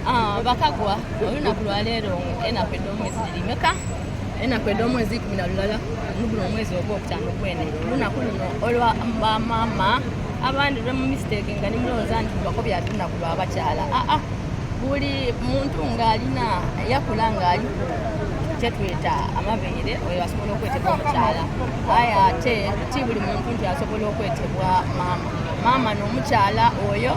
Ah, bakagwa olunaku lwaleero enaku edh'omwezi dhiri meka? Enaku edh'omwezi 11 guno omwezi ogwokutaano gwene. Olunaku luno olwa bamaama abandi lwe mu mistake nga nimulowooza nti bakobye ati lunaku lwa bakyala. Aa buli muntu nga alina yakula nga aliku kyetweta amabeere oyo asobola okwetebwa omukyala aye ate ti buli muntu nti asobola okwetebwa maama. Maama n'omukyala oyo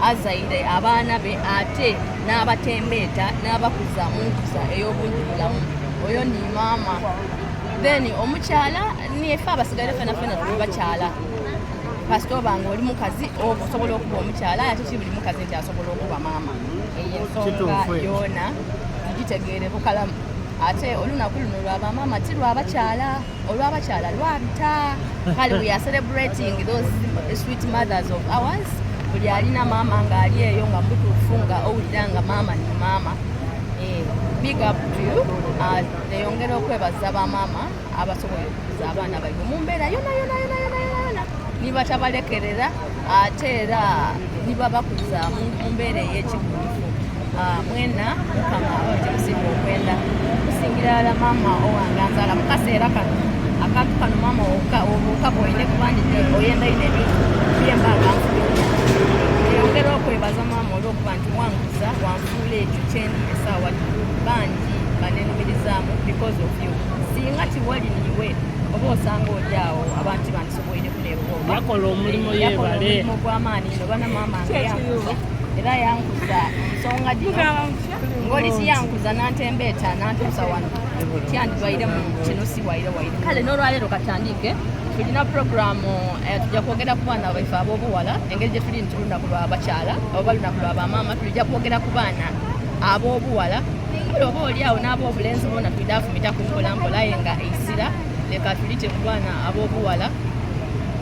azaire abaana be ate n'abatembeeta n'abakuza mu nkuza ey'obuntu bulamu oyo ni maama then omukyala nife abasigaire fena fena tuli bakyala kasita oba nga oli mukazi osobola okuba omukyala ate si buli mukazi nti asobola okuba maama eyo ensonga yoona tugitegeere bukalamu ate olunaku luno lwa bamaama ti lwabakyala olw'abakyala lwabita kale we are celebrating those sweet mothers of ours buli alina maama ng'ali eyo nga mutuufu nga owulira nga maama ni maama eh, big up to you ah, neyongera okwebaza bamaama abasobola okukuza abaana baibwe mu mbeera yona yona yona yona yona yona nibatabalekerera ate era nibabakuza mu mbeera ey'ekigulufu ah, mwena mukama abawe kyemusinga okwenda kusingira ddala maama owange anzaala mu kaseera kano akantu kano maama obuuka bwoine kuba ndidde oyenda ino ebintu byemba nga nfulumya eyongera okwebaza maama olwokuba nti wankuza wanfuula ekyo kyendi esaawa bangi banenumirizaamu because of you singa tiwali niwe oba osanga oli awo abantu bandisoboire kuneekoba yakola omulimu yakola yebale omulimu gw'amaanyi ino bana maama nga yankuza era yankuza nsonga gino ng'oli tiyankuza nantembeeta nantuusa wano tyandibaire mu kino si waire waire kale n'olwaleero katandike tulina puroguramu eh, tujja kwogera ku baana baife ab'obuwala engeri gye tuli nti lunaku lwa bakyala oba lunaku lwa bamaama tulijja kwogera ku baana ab'obuwala kale oba oli awo n'ab'obulenzi bona tulina afumita ku mpolampola aye nga eisira leka tulite ku baana ab'obuwala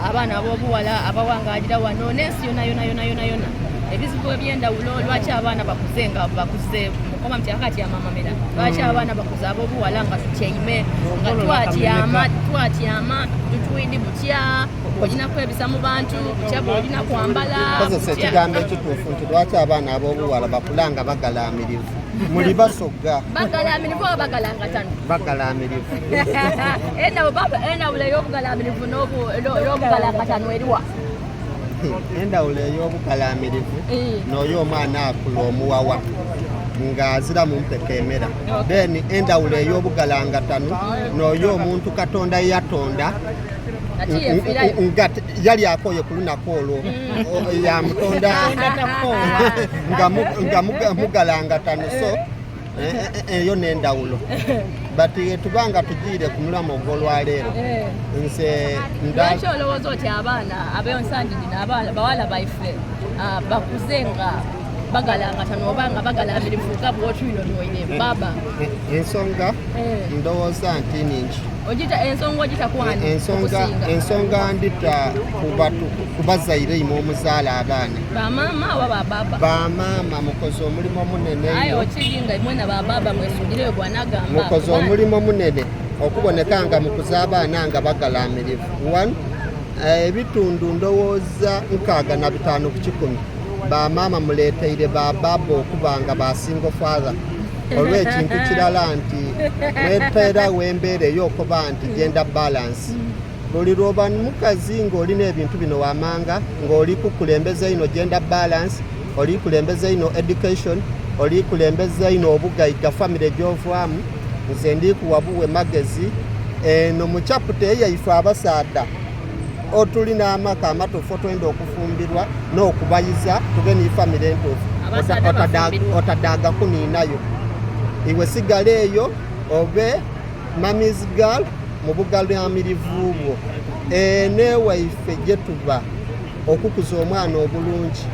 abaana ab'obuwala abawangalira wano n'ensi yona yona yona yona yona ebizibu eby'endawulo lwaki abaana bakuze nga bakuze mukoma mti akatyama amamera lwaki mm. abaana bakuze ab'obuwala nga tutyaime nga twatyama twatyama tutwidi butya olina kwebisa mu bantu butya bwolina kwambala kozesa ekigambo ekituufu nti lwaki abaana ab'obuwala bakula nga bagalaamirivu muli basogga bagalaamirivu oba bagalangatano bagalaamirivu endawulo ey'obugalaamirivu n'obugalangatano eriwa endawulo ey'obugalaamirivu eh. n'oyo omwana akula omuwawa ng'azira mu mpeka emera then endawulo ey'obugalangatano n'oyo omuntu katonda yatonda nga yali akoye ku lunaku olwo mm. yamutonda nga mugalangatano so eh, eh, eh, eyo nendawulo but tuba nga tugiire ku mulamu ogwolwaleero nze lwaki olowooza oti abaana abensangi gino bawala baife ah, bakuze nga bagalangatano oba nga bagalamirifuuka bwotwinonwoire baba ensonga ndowooza nti ningi ogita ensonga ogita kwani ensonga ensonga ndita kubazaire imwe omuzaala abaana bamaama oba bababa bamaama mukoze omulimu munene aye okiri nga imwe na bababa mwesugireyo gwanagamba mukoze omulimu munene okuboneka nga mukuza abaana nga bagalamirivu one eh, ebitundu ndowooza 65 ku kikumi bamaama muleeteire bababa okuba nga ba single father olw'ekintu kirala nti mweteerawo embeera ey'okuba nti gender balance buli lwoba mukazi ng'olina ebintu bino wamanga ng'oli kukulembeza ino gender balance oli kulembeza ino education oli kulembeza ino obugaiga famire gy'ovaamu nze ndi kuwabuwe magezi eno mu chapter eyaife abasaadha otulina amaka amatuufu otwenda okufumbirwa n'okubayiza tube ni famire entuufu otadaaga kuniinayo iwe sigala eyo obe mummy's girl mu bugalamirivu bwo enewaife gye tuba okukuza omwana obulungi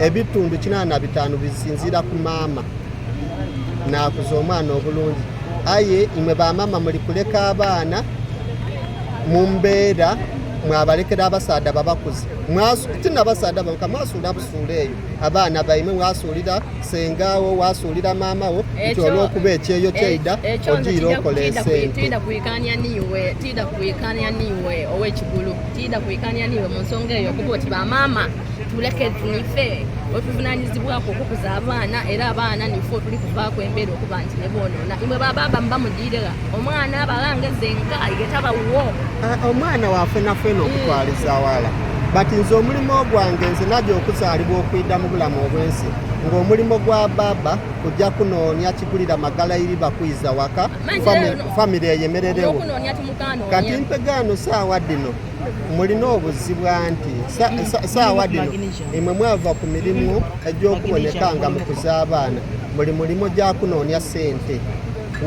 ebitundu 85 bisinziira ku maama nakuza omwana obulungi aye imwe bamaama muli kuleka abaana mu mbeera mwabalekera abasaadha babakuze tinabasaadha bonka mwasuula busuula eyo abaana baimwe mwasuulira sengawo wasuulira maama wo nti olwokuba ekyeyo kyeida ogiira okola esente tida kuikania niwe tida kuikania niwe owekigulu tida kuikania niwe mu nsonga eyo kuba oti bamaama tuleke tunife Otuvunanyizibwaku okukuza abaana era abaana nife otuli kuvaaku embeera okuba nti nebonoona. Imwe ba baaba muba mujiire gha? Omwana aba aghangeze nka iye taba wuwo. Ah, omwana wa fenafena okutwaliza awala but nze omulimo gwange nze naja okuzaalibwa okwida mu bulamu obwensi ng'omulimo gwa baaba kujja kunoonya kigulira magala iri bakwiza waka famire eyemererewo kati mpegaano saawa dino mulina obuzibu anti saawa dino imwe mwava ku mirimu egy'okuboneka nga mukuza abaana muli mulimo gya kunoonya sente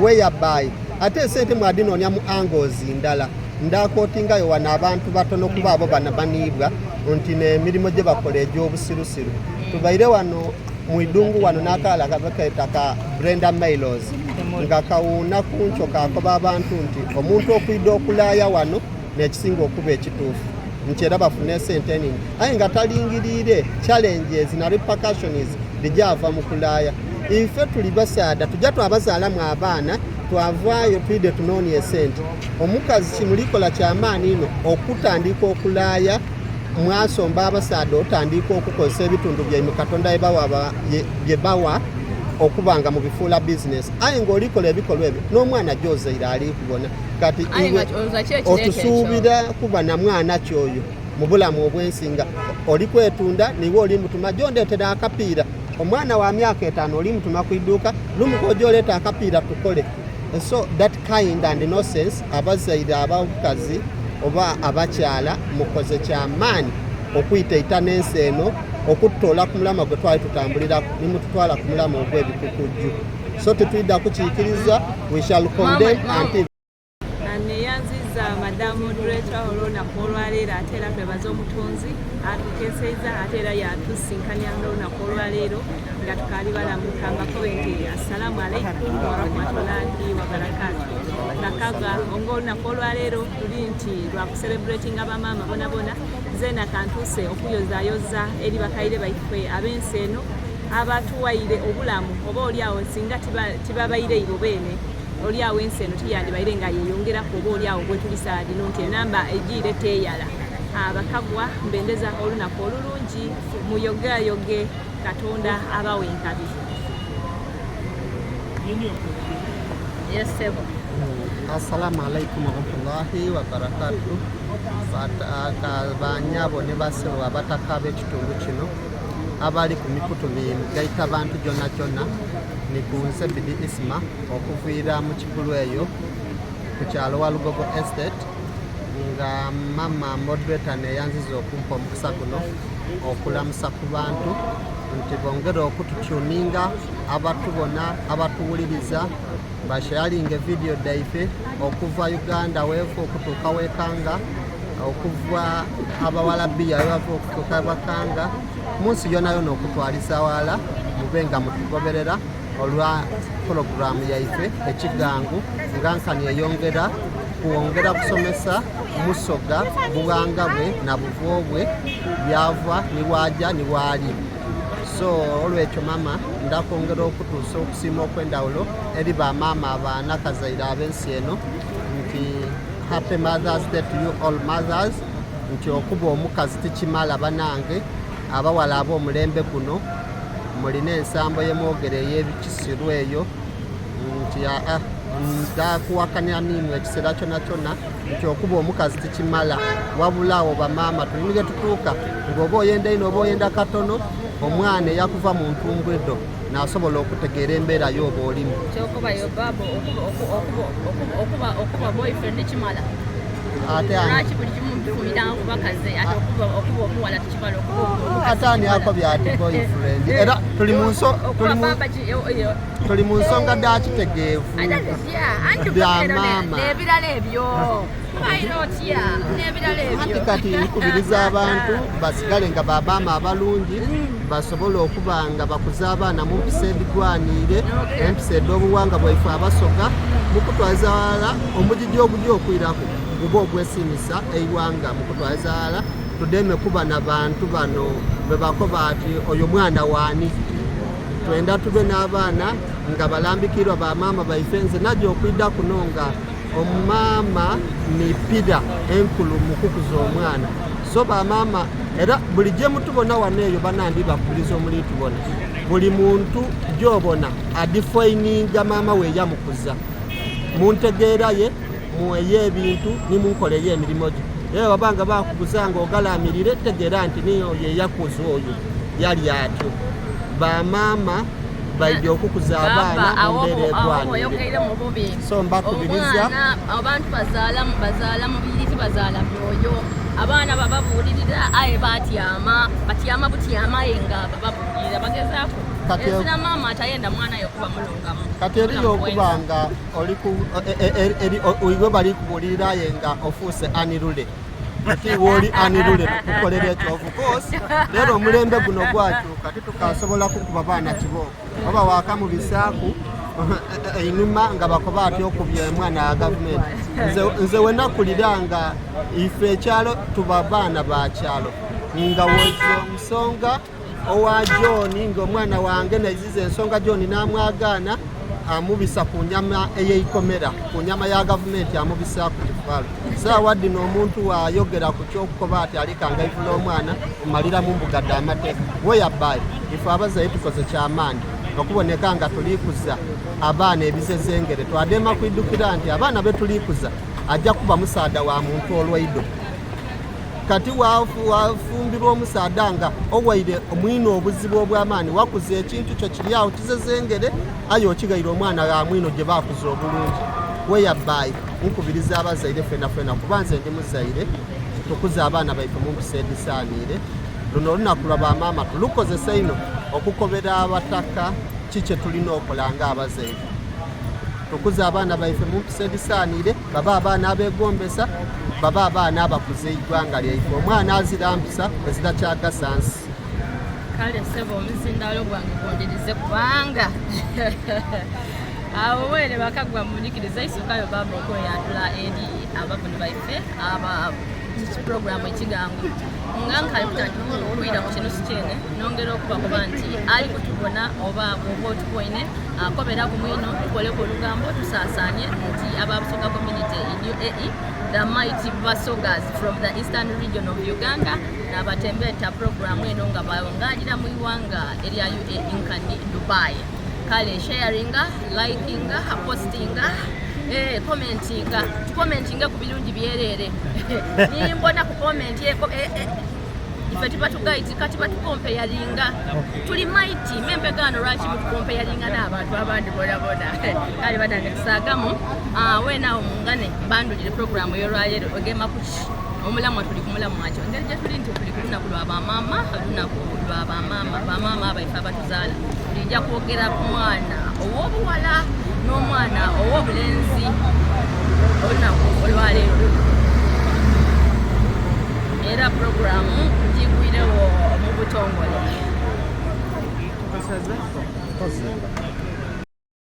whereby ate esente mwadinoonya mu angles ndala ndakotingayo wano abantu batono kuba abo bana baniibwa nti n'emirimu gye bakola egy'obusirusiru tubaire wano mu idungu wano n'akaala kabakeeta ka Brenda Mailos nga kawuuna kunkyo kakoba abantu nti omuntu okwida okulaaya wano nekisinga okuba ekituufu nti era bafune esente eningi aye nga talingiriire challenges na repercussions dhigyava mu kulaaya ife tuli basaadha tujja twabazaalamu abaana twavaayo twide tunoonie esente omukazi kimulikola kyamaani inho okutandika okulaaya mwasomba abasaadha otandika okukozesa ebitundu byaimwe katonda bye bawa okuba nga mubifuula bizinesi aye ng'olikola ebikolwa ebyo n'omwana gyozaire ali kubona kati iwe otusuubira kuba na mwana ki oyo mu bulamu obwensi nga oli kwetunda niwe oli mutuma gyondeetera akapiira omwana wa myaka etaano oli mutuma ku iduuka lumuka oja oleeta akapiira tukole so that kind and nonsense abazaire abakazi oba abakyala mukoze kyamaani okwitaita n'ensi eno okututoola ku mulama gwe twali tutambuliraku nimututwala ku mulama ogw'ebikukujju so tetwidda kukiikiriza we shall condemn until Neyanziza Madam Moderator olw'olunaku olwaleero ate era twebaza omutonzi atukeeseiza ate era yatusinkanya n'olunaku olwaleero nga tukaali balamu kambakobe nti assalamu alaikum warahmatullahi wabarakatu nakaga ng'olunaku olwaleero luli nti lwakucelebratinga bamaama bonabona zeena kantuuse okuyozayoza eri bakaire baife ab'ensi eno abatuwaire obulamu oba oli awo singa tibabaire ibo beene oli awo ensi eno tiyandibaire nga yeyongeraku oba oli awo bwetuli saa dino nti enamba egiire teyala abakagwa mbendeza olunaku olulungi muyogeayoge katonda abawe enkabi. Yes, sebo. Assalamu alaikum warahmatullahi wabarakatu banyabo ne basebo abataka ab'ekitundu kino abali ku mikutu migaita bantu gyona gyona ni ku nze Bidi Isma okuviira mu kikulu eyo ku kyalo Walugogo Estate nga mama moderator neyanziza okumpa omukisa guno okulamusa ku bantu nti bongere okututuninga abatubona abatuwuliriza basharinge vidiyo dhaife okuva Uganda weeva okutuuka wekanga okuva abawalabiya webava okutuuka webakanga munsi yonayona okutwaliza wala mube nga mutugoberera olwa pulogulaamu yaife ekigangu nga nkani eyongera kwongera kusomesa musoga bughanga bwe na buvo bwe byava ni waja ni waali so olwekyo mama ndakwongera okutuusa okusiima okwendawulo eri bamaama abanakazaire ab'ensi eno nti happy mothers day to you all mothers nti okuba omukazi tikimala banange abawala ab'omulembe guno mulina ensambo yemwogera ey'ebikisiru eyo nti aa ndakuwakanya nimwe ekiseera kyona kyona nti okuba omukazi tikimala wabula awo bamaama tulini gye tutuuka ng'oba oyenda ino oba oyenda katono omwana eyakuva mu ntumbwe dho nasobola okutegeera embeera y'oba olimu kyokuba yo baba okuba boyfriend kimala ate ani lwaki buli kimu mufumira ku bakazi ate okuba okuba omuwala tekimala okuba omukazi ate ani akobye ati boyfriend era tuli mu nso okuba tuli mu baba ki yo tuli mu nsonga dha kitegeevu anti Bya maama. n'ebirala ebyo kubaira otya n'ebirala anti ebyo kati nkubiriza abantu basigale nga bamaama abalungi basobole okuba nga bakuza abaana mu mpisa edigwaniire empisa ed'obuwanga bwaife abasoga mukutwaliza walala omugigi ogujja okwiraku guba ogwesimisa eiwanga mukutwaliza walala tudeme kuba na bantu bano bebakoba ati oyo mwana waani twenda tube n'abaana nga balambikirwa bamaama baife nze najja okwida kuno nga omumaama ni pira enkulu mu kukuza omwana so So bamaama era buli gyemutubona wano eyo banandi bakubiriza omuli tubona buli muntu gyobona adifoininga maama we yamukuza mu ntegeera ye mu ey'ebintu ni mu nkola ey'emirimo gye. Era baba nga bakuguza nga ogalamirire tegeera nti niyo yeyakuza oyo yali atyo. Bamaama baidya okukuza abaana mu mbeera egwanire. So mbakubiriza abantu bazaala bazaala mubiri tibazaala myoyo. Abaana bababuulirira aye batyama batyama butyama aye nga bababuulirira bagezaaku. Ezira maama atayenda mwana ye kuba mulungamu. Kati eriyo okuba nga oli ku e, e, e, iwe bali kubuulirira aye nga ofuuse anirule ati iwe oli anirule tukukolera ekyo of course leero omulembe guno gwakyuka titukasobola kukuba baana kibooko oba wakamubisaaku einhuma nga bakoba ati okubye omwana wa gavumenti nze wenakulira nga ife ekyalo tuba baana ba kyalo nga woza omusonga owa John nga omwana wange naiziza ensonga John namwagaana amubisa ku nyama eyeikomera ku nyama ya gavumenti amubisa ku kifalo saawa dino omuntu wayogera ku kyokukoba ati alikangaivula omwana omalira mu mbuga dh'amateeka whereby ife abazaire tukoze kyamaani okuboneka nga tulikuza abaana ebizezengere twadema kwidukira nti abaana betulikuza ajja kuba musaada wa muntu olwaido Kati wafumbirwa omusaadha nga owaire mwino obuzibu obw'amaani, wakuza ekintu kyo kiri agho kizezengere, aye okighaire omwana gha mwino gye baakuza obulungi. Whereby nkubiriza abazaire fenafena, kuba nze ndi muzaire, tukuze abaana baife mu mpisa edhisaaniire. Luno olunaku lwa bamaama tulukozese inho okukobera abataka ki kye tulina okola nga abazaire. Tukuze abaana baife mu mpisa edhisaaniire. Babe abaana abegombesa, babe abaana abakuza eighanga lyaife. Omwana azira mpisa ezira kyagasa nsi. Kale sebo omuzindaalo gwange gundirize kubanga abo were bakagwa munikiriza isukayo baba okweyandula eri abavuni baife aba program ekigango nga nkali kutandika okwira ku kinusu kyene nongera okubakuba nti ali kutubona oba bwoba otuboine Akobera ku mwino tukoleku olugambo tusasanye nti aba Busoga community in UAE the mighty Basogas from the eastern region of Uganda nabatembeta program eno nga bangalira mu iwanga erya UAE nkani Dubai. Kale sharinga, likinga, postinga, commentinga, tukomentinge ku birungi byerere. Nimbona ku comment eh. Ife tuba tugaitika tuba tukompeyaringa tuli maiti mempegaano lwaki mutukompeyaringa n'abantu abandi bonabona kale banange tusaagamu ah, weenaawo mungane mbandulire puroguramu ey'olwaleero egema kuki omulamwa tuli ku mulamwa kyo engeri gye tuli nti tuli ku lunaku lwa bamaama olunaku lwa bamaama bamaama abaife abatuzaala tulijja kwogera ku mwana ow'obuwala n'omwana ow'obulenzi olunaku olwaleero era puroguramu gigwirewo mu butongole.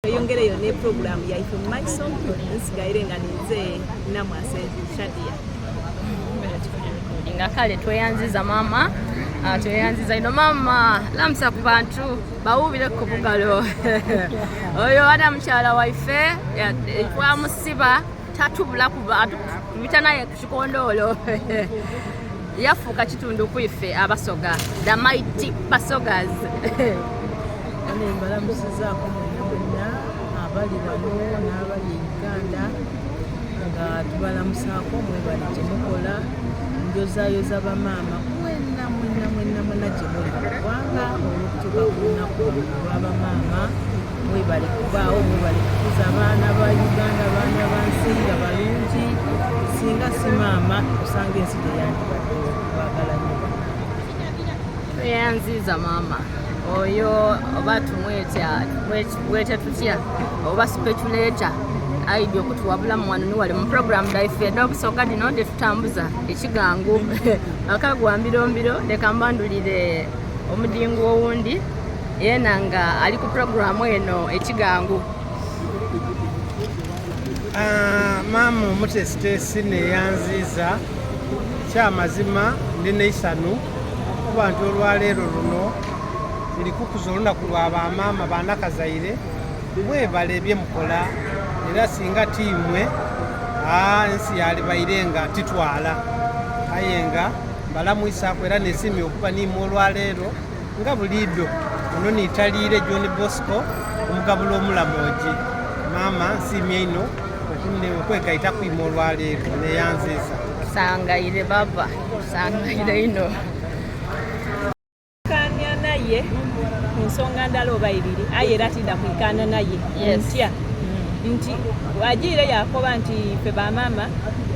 Tweyongereyo ne puroguramu yaife mu maiso nsigaire nga ninze Namwase Shadia. Nga kale tweyanziza maama, ah, tweyanziza ino maama lamusa ku bantu bawubire ku bugalo oyo ana mukyala waife twamusiba tatubula kuba tubita naye ku kikondoolo yafuuka kitundu ku ife abasoga the mighty basogas mbalamusizaako mwenna mwenna abali wano n'abali e Uganda nga tubalamusaako mwebale gye mukola njozayoza bamaama mwenna mwenna mwenna mwenna gye muli mu ggwanga olw'okutuuka ku lunaku olwa bamaama mwebale kubaawo mwebale kukuza abaana ba Uganda abaana ba nsi nga balungi singa si maama osanga ensi teyandibaddewo twagala nnyo tweyanziza maama oyo oba tumwetya tumwete tutya oba speculator aidye okutuwabula muwano niwali mu program daife n'obusoga dino detutambuza ekigangu akagwa mbirombiro leka mbandulire omudingu owundi yena nga ali ku program eno ekigangu. Ah, maama omutesitesi neyanziiza kyamazima ndi neisanu kuba nti olwaleero luno tuli kukuza olunaku lwa bamaama banakazaire mwebale byemukola era singa tiimwe ah, ensi yalibaire nga titwala aye nga. Mbalamwisaaku era nesiimye okuba n'imwe olwaleero nga buliidho. Ono ni Taliire John Bosco omugabula omulamogi. Maama nsiimye inho okwegaita ku imwe olwaleero. Neyanziiza. Tusangaire baba, tusangaire inho. Kwikaania naye ku nsonga ndala oba ibiri, aye era tiidha kwikaana naye. Ntya nti ajiire yaakoba nti ife bamaama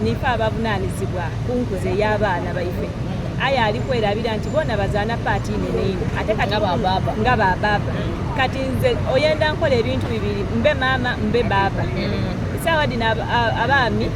niife abavunaanizibwa ku nkuza ey'abaana baife. Aye ali kwerabira nti boona bazaana paati inene inho ate kati nga ba baaba. Kati nze oyenda nkole ebintu bibiri, mbe maama mbe baaba. Esaawa dhino abaami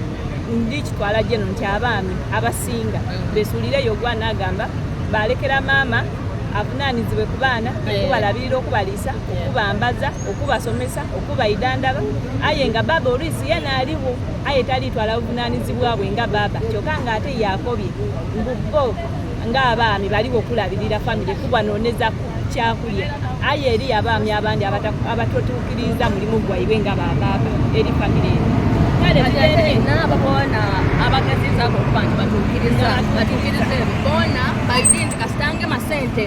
ndi kitwala gyeno nti abaami abasinga besuulireyo ogwana agamba balekera maama avunaanizibwe ku baana, okubalabirira, okubaliisa, okubambaza, okubasomesa, okubaidhandhaba aye nga baaba oluisi yena aligho aye talitwala buvunaanizibwa bwe nga baaba kyoka nga ate ye akobye mbu bo nga abaami baligho okulabirira famire kubanoneza kyakulya aye eriyo abaami abandi abatotuukiriza mulimu gwaibwe nga ba baaba eri famire eno. Kale ate n'abo boona abagezizaku okuba nti batuukiriza batuukiriza ebyo boona baidi nti kasita ngema sente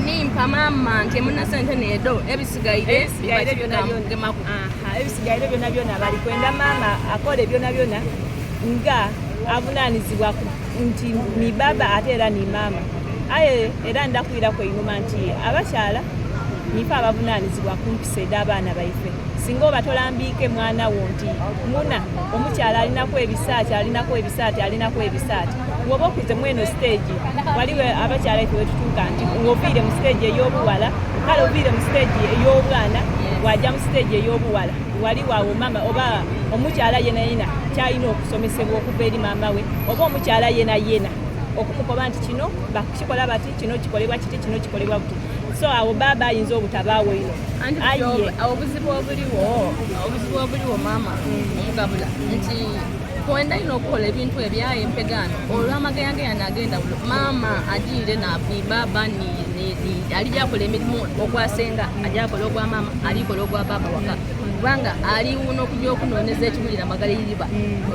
nimpa maama nti emuna sente needo ebisigaire bibagemaku. Ebisigaire byona byona bali kwenda maama akole byona byona nga avunanizibwa nti ni baba ate era ni maama. Aye era ndha kwiraku einhuma nti abakyala niife abavunanizibwa ku mpisa edh'abaana baife. Singa oba tolambiike mwana wo nti muna omukyala alinaku ebisaati, alinaku ebisaati, alinaku ebisaati. Bwoba okuze mweno siteegi, ghaligho abakyala ife wetutuuka nti ng'oviire mu siteegi ey'obughala, kale oviire mu siteegi ey'obwana waja mu siteegi ey'obughala. Ghaligho agho maama oba omukyala yenayena kyalina okusomesebwa okuva eri maama we oba omukyala yenayena okumukoba nti kino bakikola bati, kino kikolebwa kiti, kino kikolebwa buti. So agho baaba ayinza obutabaawo inho. Anti Aye obuzibu obuliwo, obuzibu obuliwo maama omugabula nti kwenda inho okukola ebintu ebyo aye empegaano olw'amageyageyano ag'endawulo maama ajiire na ni baaba ni, ni, ni alija akola emirimu ogwa senga aja akola ogwa maama alikola ogwa baaba waka kubanga ali wuno okuja okunooneza ekiwulira magala iriba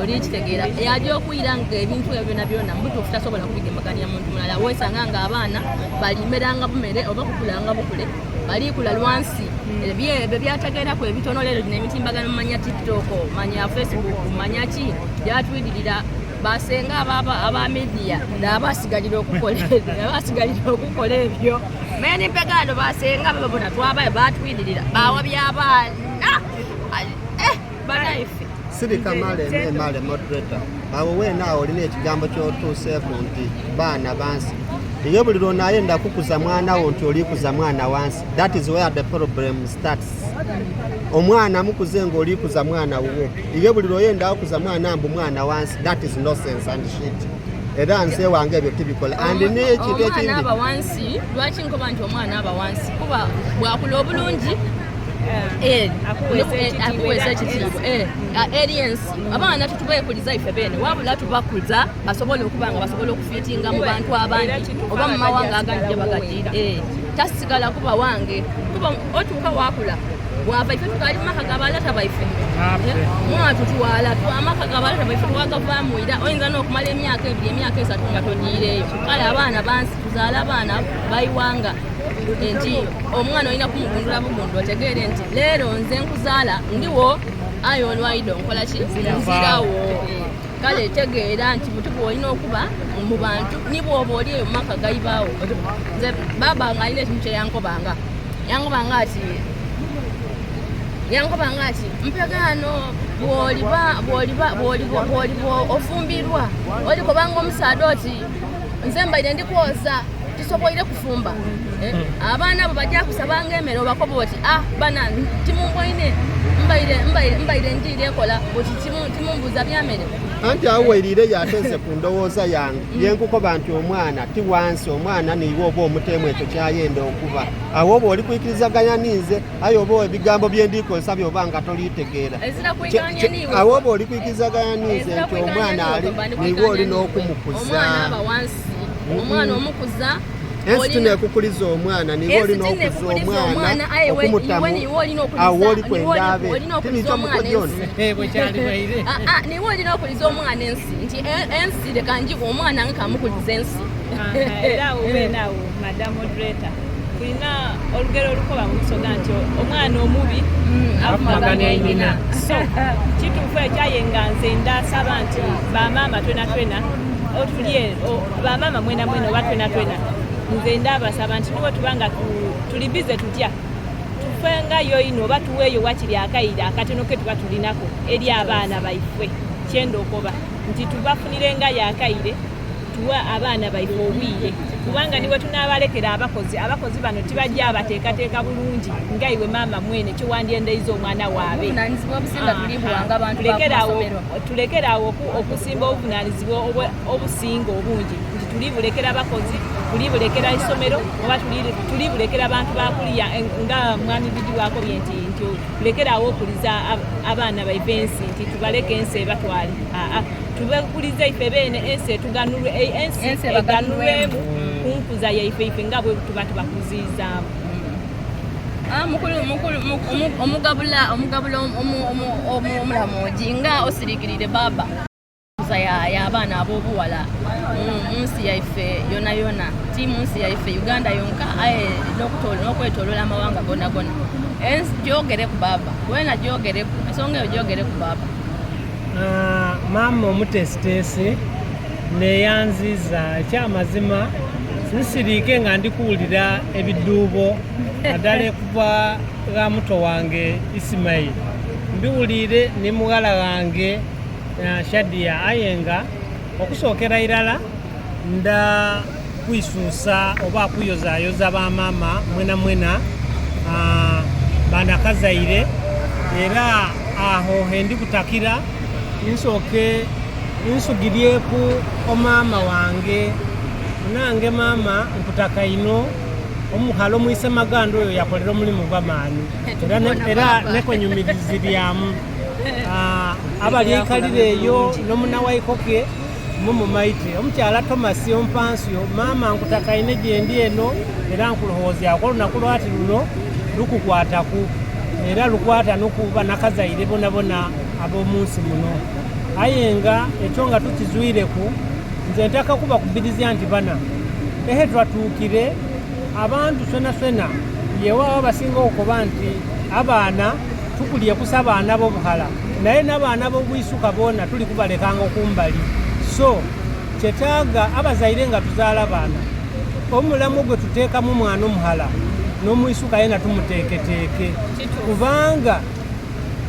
oli kitegeera yaja okwira nga ebintu ebyo byona byona mubutuufu tasobola kubigemagania muntu mulala wesanga nga abaana balimeranga bumere oba kukulanga bukule balikula lwansi ebyo byategeeraku ebitono leero gino emitimbagano manya tiktok manya facebook manya ki byatwiririra basenga aba media nabasigalira okukola nabasigalira okukola ebyo meni mpegano basenga babona twabayo batwiririra bawa byabaana eh, banaife Sirika male me male moderator. Awo weena awo olina ekigambo ky'otuuseeku nti baana bansi. Iyo buli lw'onaayenda kukuza mwana wo nti oli kuza mwana wansi. That is where the problem starts. Omwana mukuze ng'oli kuza mwana wuwo. Iyo buli lw'oyenda okuza mwana mbu mwana wansi. That is nonsense and shit. Era nze wange ebyo tibikola. And n'ekintu omwana ekindi aba wansi lwaki nkoba nti omwana aba wansi kuba bwakula obulungi Eh, Akuweesa akuweesa ekitiibwa. ekitiibwa eh, eri ensi abaana tetubeekuliza ife beene wabula tubakuza basobole okuba nga basobola okufiitinga mu bantu abandi oba mu mawanga agandi gye bagajiira Eh, tasigala kuba wange kuba otuuka wakula wava ife tukaali mu maka g'abalata baife Eh, mwatutwala amaka g'abalata baife twagavaamu era oyinza n'okumala emyaka ebiri emyaka esatu nga togiireeyo kale abaana bansi tuzaale abaana bayiwanga nti omwana olina kumugundula bugundu otegeere nti leero nze nkuzaala ndiwo aye olwaido nkola ki nzirawo kale tegeera nti buti bwolina okuba mu bantu ni bwoba oli eyo mumaka gaibaawo nze baaba nga alina ekintu kyeyankobanga yankobanga ati yankobanga ati mpegaano bwoliba bwoliba bwoliba bwoliba ofumbirwa olikobanga omusaadha oti nze mbaire ndi kwoza tisoboire kufumba eh, abaana abo bajja kusabanga emere obakoba oti ah bana timumbwaine mbaire mbaire mbaire njiire ekola oti timumbuuza byamere anti awo weiriire yateze ku ndowooza yange yenkukoba nti omwana ti wansi omwana niiwe oba omuteemu ekyo kyayenda okuba awo oba oli kwikirizaganya ninze aye oba ebigambo byendikozesa byoba nga tolitegeera ezira kwikanya niiwe awo oba oli kwikirizaganya ninze Ezira nti kwikanya omwana niiwe, ali mba ndi niiwe kwikanya olina niiwe. okumukuza omwana aba wansi omwana omukuza. Ensi tinekukuliza omwana niwe olina okuza omwana okumutamu awo oli kwenda abe tinikyo muko John? Niwe olina okuliza omwana ensi nti ensi leka njiwe omwana nga kamukuliza ensi. Era awo wene awo madam moderator tulina olugero olukoba mu Busoga nti omwana omubi avumaganya inhina. So kituufu ekyo aye nga nze ndasaba nti bamaama twena twena otulye bamaama mwena mwena oba twena twena nze ndabasaba nti niwe tuba nga tuli bize tutya tufengayo ino oba tuweeyo wakiri akaire akatono ke tuba tulinako eri abaana baifwe. Kyenda okoba nti tubafunirengayo akaire tuwe abaana baife obwire, kubanga niwe tunabalekera abakozi, abakozi bano tibajja bateekateeka bulungi nga iwe maama mwene kyewandyendeiza omwana waabe. Obuvunanyizibwa obusinga tulibuwanga abantu ba ku masomero. Tulekere awo okusimba obuvunanyizibwa obusinga obungi nti tulibulekera bakozi, tulibulekera isomero oba tulibulekera bantu bakuliya nga mwami Bidi wakobye nti tulekere awo okuliza abaana baife ensi nti tubaleke ensi ebatwale. Aa, tubekulize ife beene ensi etuganulwe, ensi eganulwemu ku nkuza yaife ife nga bwe tuba tubakuziizaamu. Mukulu, mukulu, omugabula, omugabula omulamoji nga osirikirire baba y'abaana ab'obuwala mu nsi yaife yona yona, ti mu nsi yaife Uganda yonka aye n'okwetolola amawanga gona gona. Gyogereku baba, wena gyogereku, ensonga eyo gyogereku baba. Maama omutesitesi neyanziza ekyamazima nsiriike nga ndi kuwulira ebiduubo naddala ekuva gha muto wange Ismail, mbiwuliire ni mughala ghange Shadia aye nga okusookera irala nda kwisuusa oba kuyozayoza ba maama mwena mwena banakazaire era aho hendi kutakira nsooke nsugiryeku omaama wange. Munange maama nkutaka inho, omughala omwisemaganda oyo yakolera omulimu gw'amaani era nekwenyumiriziryamu. Abali eikalira eyo n'omunawaikoke mumumaite. Omukyala Tomasi Ompansio, maama nkutakaine gyendi eno era nkulowoozyaku olunaku lwati luno lukukwataku era lukwata n'oku banakazaire bonabona ab'omu nsi muno. Aye nga ekyo nga tukizwireku, nze ntaka kubakubirizya nti bana ehe twatuukire abantu fenafena yewawo abasinga okukoba nti abaana tukulye kusa abaana b'obughala naye n'abaana b'obwisuka boona tuli kubalekanga okumbali. So kyetaaga abazaire nga tuzaala abaana, omulamu gwe tuteekamu omwana omughala n'omwisuka yena tumuteeketeeke, kubanga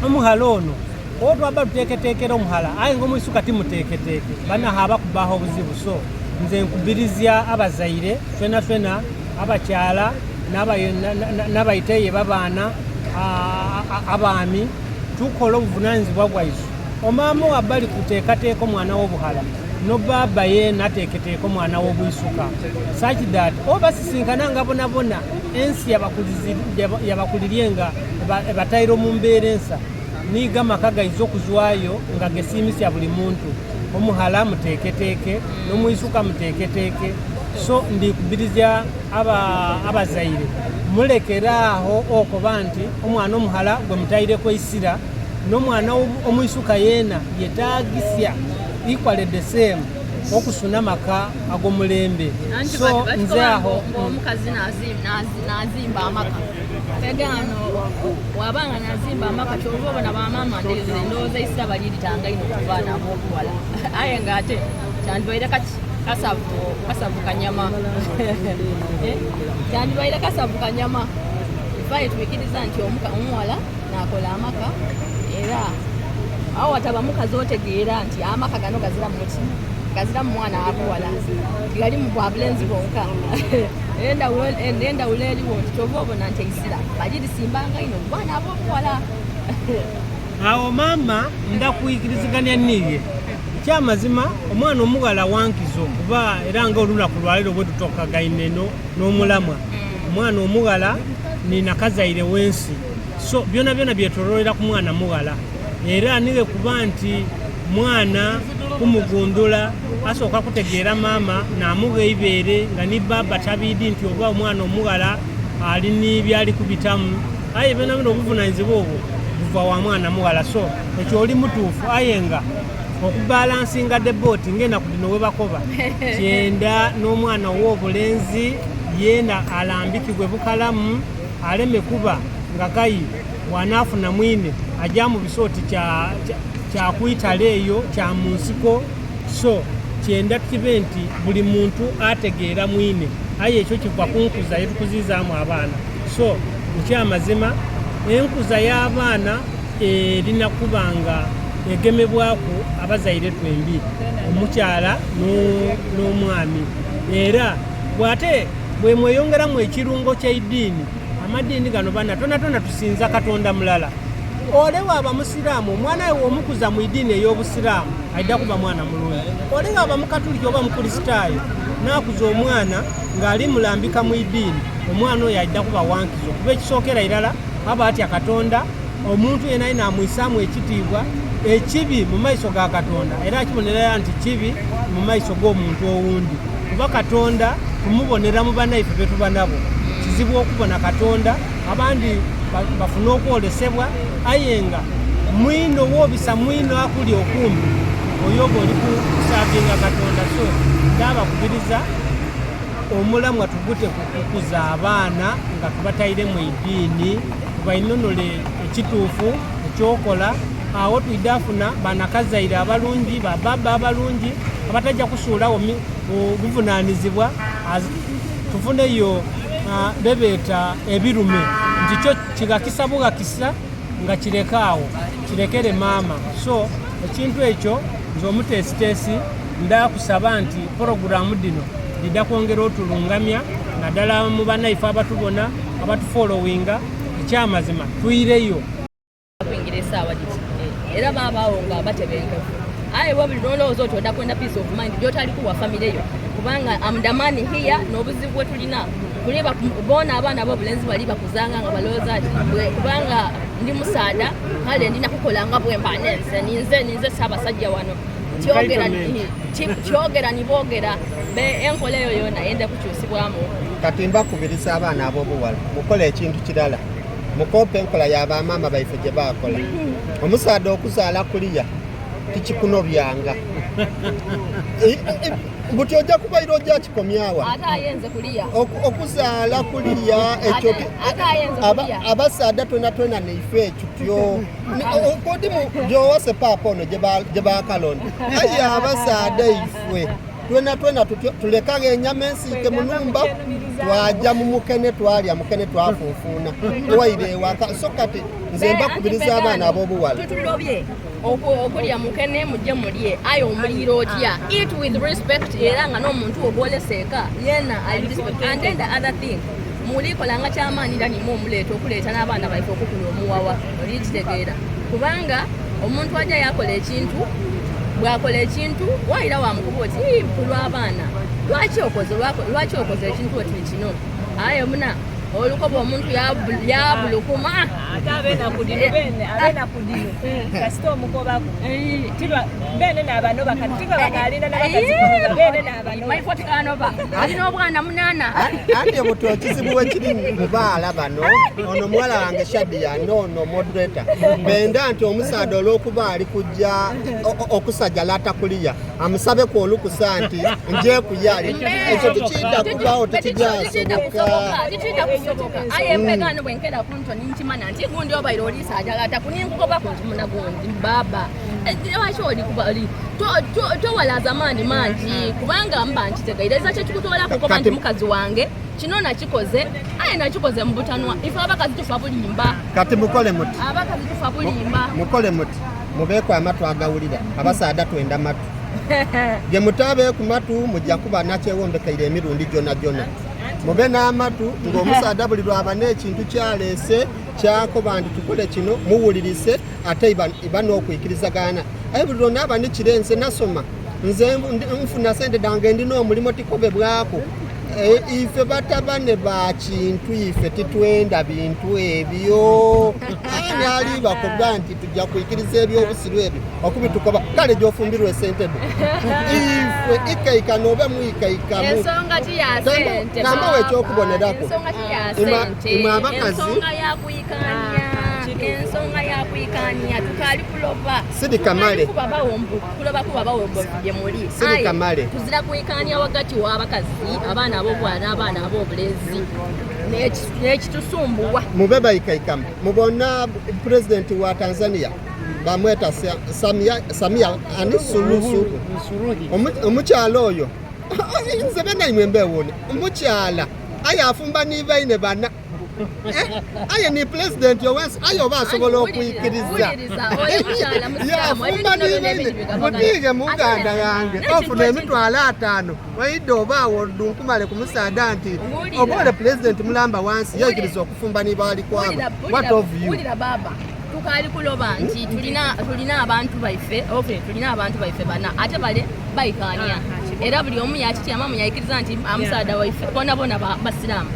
omughala ono owo twaba tuteeketeekera omughala aye nga omwisuka timuteeketeeke, banahaaba kubaaho obuzibu. So nze nkubirizya abazaire fenafena, abakyala n'abaiteeye b'abaana, abaami, tukole obuvunanyizibwa bwaisu. Omaama owaba ali kuteekateeka omwana w'obughala, n'obaaba yeena ateeketeeka omwana w'obwisuka, such that oba basisinkana nga bonabona ensi yabakulirie nga ebataire omu mbeera ensa, niigo amaka gaiza okuzwayo nga gesiimisya buli muntu. Omughala muteeketeeke n'omwisuka muteeketeeke. So ndikubirizya abazaire mulekere agho okoba nti omwana omughala gwe mutaireku eisira n'omwana omwisuka yeena yetaagisya equally the same okusuna amaka ag'omulembe. So nze agho omukazi nazimba amaka pegano waba nga nazimba amaka kyova obona bamaama ndowooza eisira baliritanga inho ku baana ab'obuwala aye nga ate kyandibaire kasavu kasavu kanyama kyandibaire kasavu kanyama ife twikiriza nti omuwala nakola amaka era awo wataba mukazi otegeera nti amaka gano gazira muki gazira mu mwana abuwala gali mu bwa bulenzi bwonka. Endawulo eriwo nti kyova obona nti eisira balirisimbanga inho ku baana ab'obuwala. Awo maama ndakwikirizigania niiye. Ekyamazima omwana omughala wankizo kuba era nga olunaku lwaleero bwetutokagaine n'omulamwa, omwana omughala ni nakazaire w'ensi. So byonabyona byetololera ku mwana mughala era nighe kuba nti mwana Okumugundhula asooka kutegeera maama naamugha eibeere nga ni bbaabba tabiidhi nti oba omwana omughala ali ni byali kubitamu. Aye byonabyona obuvunanyizibwa obwo buva wa mwana mughala so ekyo oli mutuufu aye nga okubalansinga the boat nga enaku dhino bwebakoba kyenda n'omwana ow'obulenzi yeena alambikibwe bukalamu aleme kuba nga kayi bw'anaafuna mwine aja amubisa oti kya ku itale eyo, kya mu nsiko. So kyenda kibe nti buli muntu ategeera mwine, aye ekyo kiva ku nkuza ye tukuziizaamu abaana. So eky'amazima enkuza y'abaana erina kuba nga egemebwaku abazaire twembi, omukyala n'omwami. Era bw'ate bwemweyongeramu ekirungo ky'eidiini, Amadiini gano bana tonatona tusinza Katonda mulala. Ole bwaba Musiraamu, omwana we bw'omukuza mu idiini ey'Obusiraamu aidha kuba mwana mulungi. Ole bwaba Mukatuliki oba Mukurisitaayo n'akuza omwana ng'ali mulambika mu idiini, omwana oyo aidha kuba wa nkizo kuba ekisookera irala aba atya Katonda, omuntu yenayena amwisaamu ekitiibwa. Ekibi mu maiso ga Katonda era akibonera irala nti kibi mu maiso g'omuntu owundi. Kuba Katonda tumubonera mu banaife be tuba nabo. Kizibu okubona Katonda, abandi bafuna okwolesebwa, aye nga mwino bw'obisa mwino akuli okumpi, oyo oba oli kusaavinga Katonda. So ndabakubiriza omulamwa tugute ku kukuza abaana nga tubatairemu eidiini, tubainonole ekituufu eky'okola. Agho twidha funa banakazaire abalungi, ba bbaabba abalungi abataja kusuulagho buvunanizibwa. Tufuneyo bebeeta ebirume nti kyo kighakisa bughakisa nga kireke agho, kirekere maama. So ekintu ekyo nze omuteesiteesi ndha kusaba nti pologulaamu dhino dhidha kwongera otulungamya nadala mu banaife abatubona, abatufolowinga. Ekyamazima twireyo. Kwingira esaawa dhiti era baabaawo nga batebenkevu. Aye bwe buli lw'olowooza oti oda kwenda peace of mind gy'otali kuwa famire yo kubanga am the man here n'obuzibu bwe tulina tuli boona abaana ab'obulenzi bali bakuzanga nga balowooza nti kubanga ndi musaadha kale ndina kukola nga bwe mba nenze ninze ninze ssaabasajja wano kyogera kyogera ni boogera enkola eyo yoona yenda kukyusibwamu. Kati mbakubiriza abaana ab'obuwala mukole ekintu kirala. Mukope enkola ya bamaama baife gye baakola. Omusaadha okuzaala kuliya tikikunobyanga. Buti oja kubaira oja kikomyawa. Ate ayenze kuliya. Okuzaala kuliya ekyo abasaadha twena twena neife tutyo. Kodi gyowase paapa ono gye bakalonda. Aye abasaadha ifwe twena twena tutyo tulekagho enyama ensiike mu numba twaja mu mukene twalya mukene twafunfuuna twaira ewaka. So kati nze mbakubiriza abaana ab'obuwala tutulobye okulya mukene mujje mulye aye omuliira otya eat with respect era nga n'omuntu ogwolesa eka yena ali respect and then the other thing mulikola nga kyamaanyi era nimwe omuleeta okuleeta n'abaana baife okukula omuwawa olikitegeera kubanga omuntu aja yakola ekintu bwakola ekintu waira wamukuba oti ku lw'abaana lwaki okoze lwaki okoze ekintu oti kino aye muna olukoba omuntu yabulukuma ate abenaku dino bene abenaku dino kasita omukobako tiba bene nabanoba kati tiba bakalinda nabakazi bene nabanoba maifo tikanoba alina obwana munana anti obuto ekizibu wekiri mu baala bano ono muwala wange Shadia noono moderator benda nti omusaadha olwokuba ali kujja okusajala atakuliya amusabeku olukusa nti njekuyali ekyo tikiyida kubawo tekijasoboka tikiyida kusoboka aye mpegano bwenkera kunto ninkimanya nti gundi obaire olisajala atakuninkukobaku nti muna gundi baba lwaki oli kuba oli towalaza amaani mangi kubanga mba nkitegeire eza kyekikutwala kukoba nti mukazi wange kino nakikoze aye nakikoze mu butanwa ife abakazi tufa bulimba kati mukole muti abakazi tufa bulimba mukole muti mubeeku amatu agawulira abasaadha twenda matu ge mutaabeeku matu mujja kuba nakyewombekeire emirundi gyona gyona mube n'amatu ng'omusaadha buli lwaba n'ekintu kyaleese kyakoba nti tukole kino muwulirise ate iba n'okwikirizagana aye buli lwonaaba nikire nze nasoma nze nfuna sente dange ndi n'omulimo tikobebwaku e, ife batabane ba kintu ife titwenda bintu ebyo Ani ali bakoba nti tujja kwikiriza ebyobusiru ebyo okubitukoba kale gyofumbirwa esente dho ifwe ikaikana obe mwikaikamu. Ensonga ti ya sente. Nambawo ekyokubonerako. Ensonga ti ya sente. Imwe abakazi Ensonga ya kwikanya. Ensonga ya kwikanya tukaali kuloba. Sidi Kamale. Tukaali kuba bawombo, kuloba kuba bawombo gye muli. Sidi Aye, Kamale. Tuzira kwikanya wagati w'abakazi, abaana ab'obwana n'abaana ab'obulenzi. N'ekitusumbuwa. Mube baikaikamu. Mubona pulezidenti wa Tanzania bamweta Samia, Samia ani Suluhu. Omukyala oyo nze banaimwe mbewuune omukyala aye afumba ni baine bana aye ni pulezidenti owensi aye oba asobola okwikiriza yafumba ni baine mutiige muganda yange ofuna emitwalo 5 waidde oba awo dunkumale ku musaada nti oba ole pulezidenti mulamba wansi yaikiriza okufumba ni baali kwabo. What of you? Wulira baba, tukaali kuloba nti tulina abantu baife, okay, tulina abantu baife bana ate bale baikanya era buli omu yakityamamu yaikiriza nti amusaada waife bona bona basiraamu,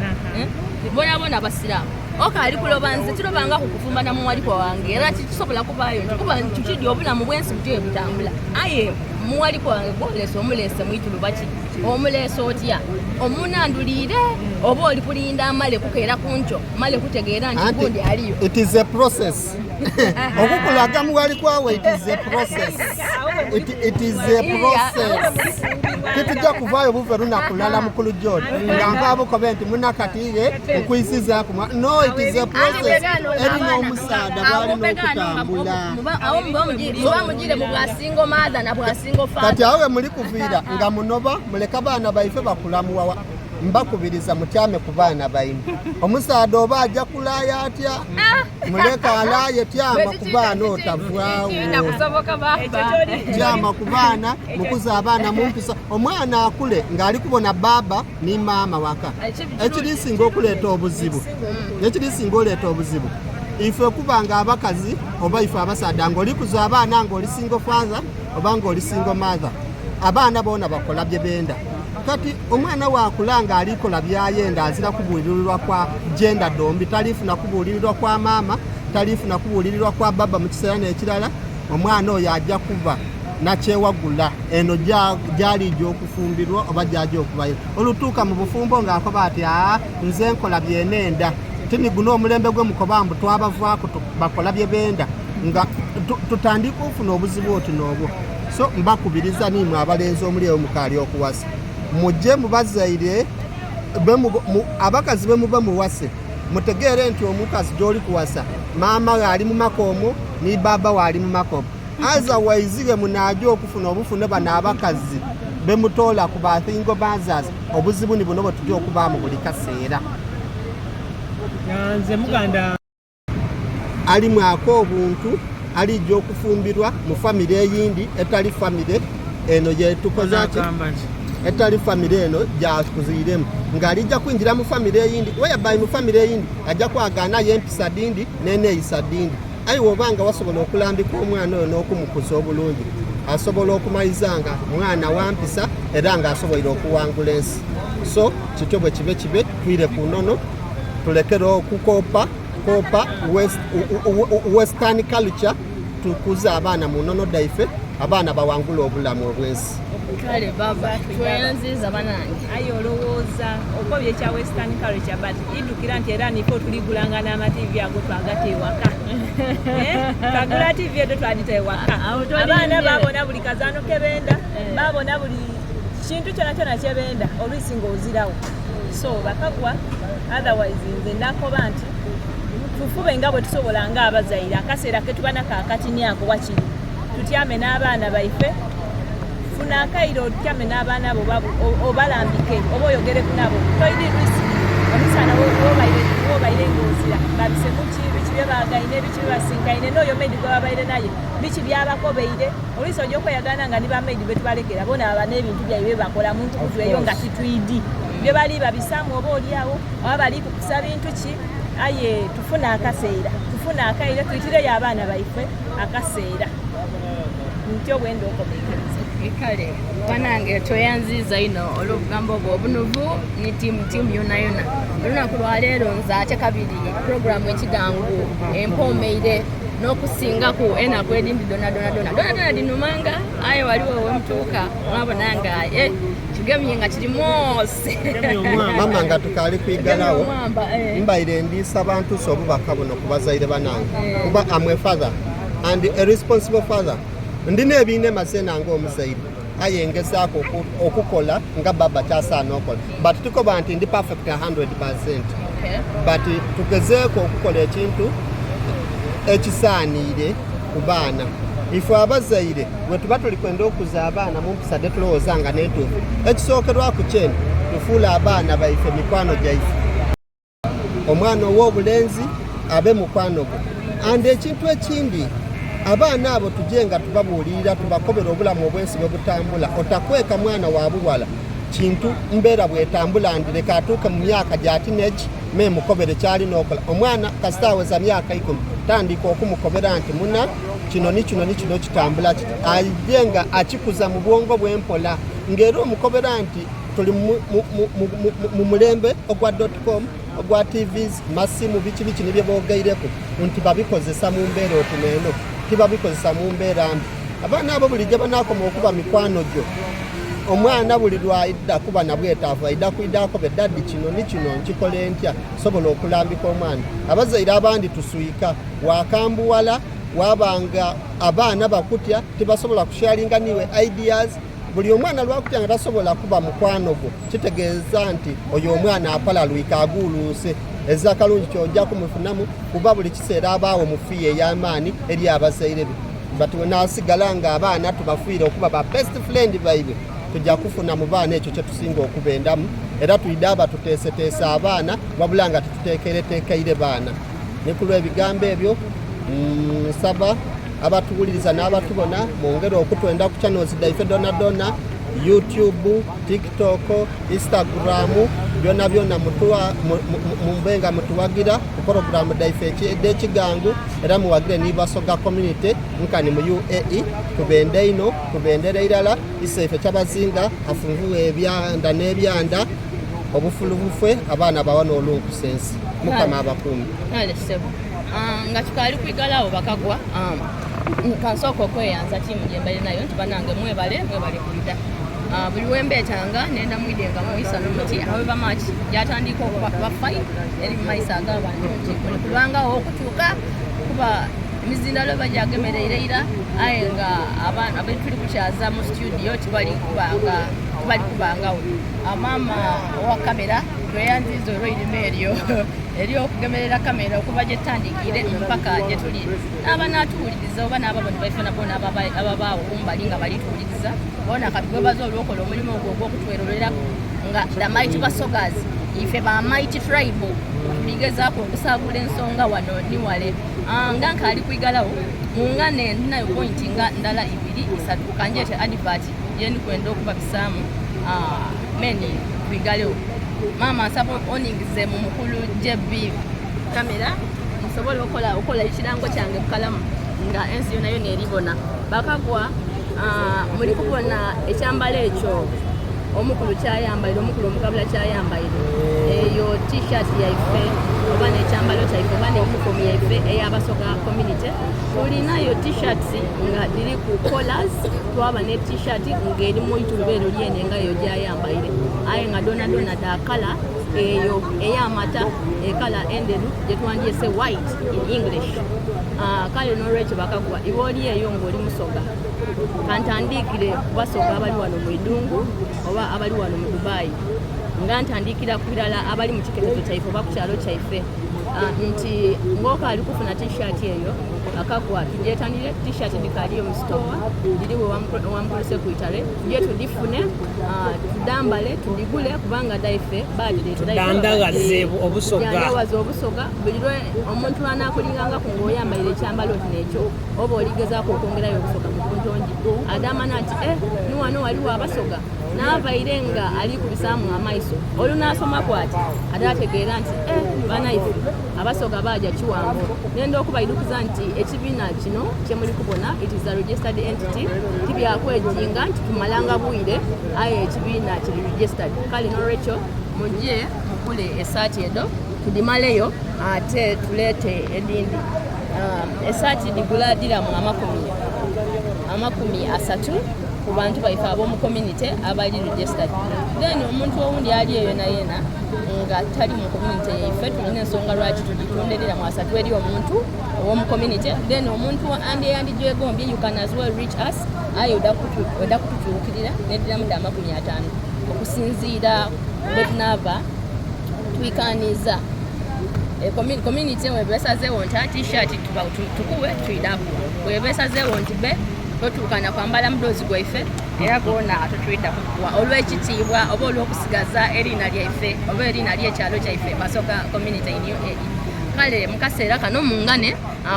bona bona basiraamu. Okaali kuloba nze kirobanga ku kufumba na muwalikwa wange era kisobola kubaayo nti kuba tukirya obulamu bw'ensi butyo butambula aye muwalikwa wange gwolese omulese mwituluba ki omulese otya omunanduliire oba oli kulinda amale kukeera kunco male kutegeera nti gundi aliyo. It is a process. Okukulaga muwalikwawe it is a process. It is a process. Titujja kuvaayo buve lunaku lulala mukulu John nga nvabukobe nti munakatiire nkwisizaku. No, it is a process. Eri n'omusaada bwalina okutambula. Awo muba mugire mu bwa single mother na bwa single father. Kati awo we muli kuviira nga munoba muleka baana baife bakula muwawa. Mbakubiriza mutyame ku baana baimwe. Omusaada oba ajja kulaaya atya? Muleka alaaye tyama ku baana otavaawo. Tyama ku baana, mukuze abaana mumpisa. Omwana akule ng'ali kubona baaba ni maama waka. Ekirisinga okuleeta obuzibu. Ekirisinga oleeta obuzibu. Ife kuba nga abakazi oba ife abasaada ng'oli kuza abaana ng'oli single father oba ng'oli single mother. Abaana boona bakola bye benda. Kati omwana wakula nga alikola byayenda azira kubuulirirwa kwa gender dombi, talifuna kubuulirirwa kwa maama, talifuna kubuulirirwa kwa baba mu kiseera n'ekirala. Omwana oyo ajja kuba nakyewagula eno gyali gy'okufumbirwa oba gyajja okubayo. Olutuuka mu bufumbo ng'akoba ati aa nze nkola byenenda tini guno omulembe gwe mukoba mbu twabavaako bakola bye benda nga tutandika ofuna obuzibu oti n'obwo. So mbakubiriza nimwe abalenzi omuli eyo mukaali okuwasa mujje mubazaire abakazi be muba muwase mutegeere nti omukazi gy'oli kuwasa maama we ali mu maka omwo ni baaba we ali mu maka omwo. Otherwise ge munaaja okufuna obufune bano abakazi bemutoola ku ba single mothers obuzibu ni buno bwe tujja okubaamu buli kaseera. Nze muganda alimu ak'obuntu alijja okufumbirwa mu famire eyindi etali famire eno gyetukoze ki etali famire eno gyakuziiremu ng'alijja kwingira mu famire eyindi whereby mu famire eyindi ajja kwagaana y'empisa dindi n'eneeyisa dindi. Aye woba nga wasobola okulambika omwana oyo n'okumukuza obulungi asobola okumaliza nga mwana wampisa era ng'asoboire okuwangula ensi. So kityo bwe kibe kibe twire ku nnono tulekere okukopa kopa western culture tukuze abaana mu nnono daife abaana bawangule obulamu obw'ensi. Kale baba tweyanziza banange. Aye olowooza okobye ekya western culture but idukira nti era nifo tuligulanga n'amativi ago twagata ewaka. Twagula TV edo twagita ewaka. Abaana babona buli kazaano kebenda, babona buli kintu kyona kyona kyebenda oluisi ng'ozirawo. So bakagwa otherwise nze nakoba nti tufube nga bwe tusobola nga abazaire akaseera ketuba nako akatini ako wakiri tutyame n'abaana baife funa akaire otyame n'abaana bo obalambike oba oyogereku nabo toidi lwisi omusana wobaire ng'ozira babise muki biki bye bagaine biki bye basinkaine n'oyo maidi gwe babaire naye biki byabakobeire oluisi ojja okweyagana nga ni bamaidi betubalekera bona baba n'ebintu byaibwe bakola muntu kutu eyo nga titwidi bye bali babisaamu oba oliawo oba bali kukusa bintu ki aye tufuna akaseera tufuna akaire tuyitireyo abaana baife akaseera ntyo bwenda okomekereza. Kale banange tweyanziiza inho olw'obugambo obwo obunuvu ni tiimu tiimu yonayona. Olunaku lwaleero nze ate kabiri pulogulaamu ekigangu empoomeire n'okusingaku enaku edindi dhonadhonadhona. Dhonadhona dhinhumanga aye ghaligho wemutuuka mwabona nga eh, kigemye nga kiri mwosi. Mama nga tukaali kwigalawo Omwamba, eh. mbaire ndisaba ntuuse obubaka buno ku bazaire banange Eh. kuba am a father and a responsible father. Ndina ebinema sena nga omuzaire aye ngezaaku okukola nga baba kyasaana okola, but tikoba nti ndi perfect 100%, Okay. but tugezeeku okukola ekintu ekisaaniire ku baana. Ife abazaire bwe tuba tuli kwenda okuza abaana mu mpisa dhetulowooza nga n'entuufu, ekisookerwaku kyene tufuule abaana baife mikwano gyaife. Omwana ow'obulenzi abe mukwano gwo. And ekintu ekindi, abaana abo tuje nga tubabuulirira, tubakobera obulamu obw'ensi bwe butambula. Otakweka mwana wa buwala kintu mbeera bwetambula ndi leka atuuke mu myaka gya teenage me mukobere kyalina okola. Omwana kasita aweza myaka 10 tandika okumukobera nti muna kino ni kino ni kino kitambula kiti, aje nga akikuza mu bwongo bwe mpola, ng'era omukobera nti tuli mu mulembe ogwa .com, ogwa TVs, masimu, biki biki nibye boogeireku nti babikozesa mu mbeera oti neeno, tibabikozesa mu mbeera mbi. Abaana abo bulijjo banaakoma okuba mikwano gyo. Omwana buli lwaidha kuba na bwetaavu aidha kwidha akobe dadi kino ni kino nkikole ntya, sobola okulambika omwana. Abazaire abandi tuswika, wakambuwala wabanga abaana bakutya, tibasobola kusharinga niwe ideas. Buli omwana lwakutya nga tasobola kuba mukwano gwo, kitegeeza nti oyo omwana apalalwika aguuluuse. Ezza kalungi ky'ojja kumufunamu, kuba buli kiseera abaawo mu fiya ey'amaani eri abazaire be. But wenaasigala nga abaana tubafiire okuba ba best friend baibwe, tujja kufuna mu baana ekyo kye tusinga okubendamu. Era twidha aba tuteeseteese abaana wabula nga tituteekereteekeire baana. Ni ku lw'ebigambo ebyo nsaba abatuwuliriza n'abatubona mwongere okutwenda ku channels dhaife dhonadhona, YouTube, TikTok, Instagram, byona byona mube nga mutuwagira ku poroguramu dhaife edh'ekigangu, era muwagire ni Basoga community nkani mu UAE. Tubende inho, tubendere irala. Iseife Kyabazinga afunvughe ebyanda n'ebyanda, obufulu bufe, abaana bawa n'olunkusa ensi. Mukama abakuume. Kale ssebo, nga tukaali kwigalawo bakagwa, kansooka okweyanza tiimu gye mbaire nayo nti banange mwebale, mwebale kwidha. Buli wembeetanga nenda mwidhe nga mwisano muti, however much gyatandika okuba kuba fine eri mu maiso ag'abantu nti muli kulwangawo okutuuka kuba emizindalo bagyagemereire ira, aye nga abaana betuli kukyaza mu studio tibali kubangawo. Maama owa kamera tweyanziiza olw'eirima eryo ery'okugemerera kamera okuva gye tutandikire mpaka gye tuli, n'abanaatuwuliriza oba n'ababoni baife nabo ababaawo kumbali nga bali tuwuliriza bona katwebaza olw'okola omulimu ogwo ogw'okutweroleraku nga the mighty Basogas. Ife ba mighty tribe tuligezaaku okusagula ensonga wano ni wale. Nga nkaali kwigalawo mungane ndinayo pointi nga ndala ibiri isatu kanjeete advert gyendikwenda okubabisaamu meni twigalewo. Maama nsaba oningize mu mukulu JB kamera nsobole okola ekirango kyange bukalamu nga ensi yona yona eribona. Bakagwa muli kubona ekyambalo ekyo omukulu kyayambaire, omukulu omugabula kyayambaire, eyo t-shirt yaife oba n'ekyambalo kyaife oba n'uniform yaife ey'Abasoga community. Tulinayo t-shirts nga dhiri ku collars, twaba ne t-shirt ng'eri mu ituluba eryo lyene nga eyo gyayambaire, aye nga dona dona dha kala eyo ey'amata, ekala enderu gyetwandyese white in English. Kale n'olwekyo bakagwa iwe oli eyo ng'oli musoga, kantandiikire ku basoga abali wano mu idungu oba abali wano mu Dubai, nga ntandikira ku birala abali mu kiketezo kyaife oba ku kyalo kyaife, nti ng'okaali kufuna t-shirt eyo akagwa tugyetanire. T-shirt dhikaaliyo mu store, dhiriwo wamukulu sekuitale, tujye tudifune, tudambale, tudigule kubanga dhaife badireetera. Tudandaghaze obusoga. Tudandaghaze obusoga. Buli lwe omuntu lw'anaakulingangaku ng'oyambaire ekyambalo oti n'ekyo, oba oligezaaku okwongerayo obusoga mu kuntongi, adamana nti ni wano waliwo abasoga, n'avaire nga ali kubisaamu amaiso. Olunasomaku ati ate ategeera nti banaife. Abasoga baaja kiwanvu. Nenda okubaidhukiza nti ekibiina kino kyemuli kubona it is a registered entity, ti bya kwejinga nti tumalanga bwire aye ekibiina kiri registered. Kale nolwekyo muje mugule esaati edho tudhimaleyo ate tuleete edhindi. Esaati dhigula dhiramu 30 ku bantu baife ab'omu community abali registered. Then omuntu owundi ali eyo yenayena nga tali mu community yaife, tulina ensonga lwaki tugitunda edhiramu asatu eri omuntu ow'omu community. Then omuntu andi eyandijwegombye, you can as well reach us, aye oda kututuukirira n'edhiramu dha 50 okusinziira bwe tunaaba twikaniiza. Community webesazeewo nti t-shirt tukuwe twidha kuwa, webesazeewo nti be totuukana kwambala mudoozi gwaife era gwona totwidha kukuwa olw'ekitiibwa oba olw'okusigaza eriina lyaife oba eriina ly'ekyalo kyaife Basoga Community in UAE. Kale mu kaseera kano mungane